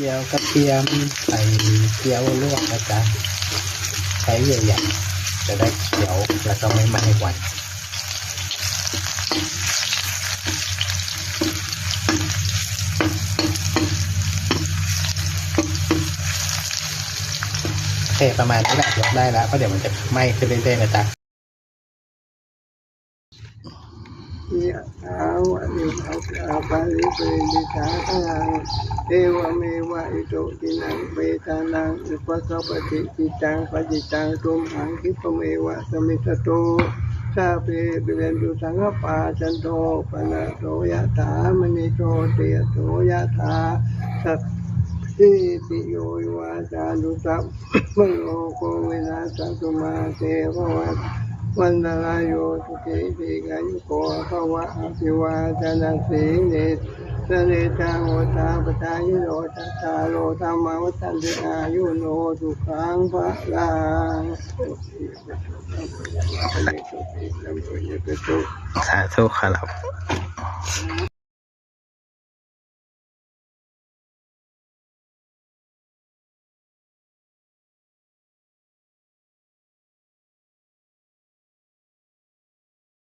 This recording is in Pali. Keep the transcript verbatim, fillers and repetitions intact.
เจียวกระเทียมใส่เกี๊ยวลวกนะจ๊ะ ใช้ใหญ่ๆ จะได้เคี้ยวแล้วก็ไม่ไหม้ไว โอเค ประมาณนี้แหละ ยกได้แล้ว เพราะเดี๋ยวมันจะไหม้ขึ้นเรื่อยๆนะจ๊ะ Yathā vārivahā pūrā paripūrenti sāgaraṃ, evameva ito dinnaṃ petānaṃ upakappati. Icchitaṃ patthitaṃ tumhaṃ khippameva samijjhatu, sabbe pūrentu saṅkappā cando paṇṇaraso yathā, maṇi jotiraso yathā, sabbītiyo vivajjantu sabbarogo vinassatu, mā te bhavatvantarāyo sukhī dīghāyuko bhava. Abhivādanasīlissa niccaṃ vuḍḍhāpacāyino cattāro dhammā vaḍḍhanti āyu vaṇṇo sukhaṃ balaṃ. สาธุครับ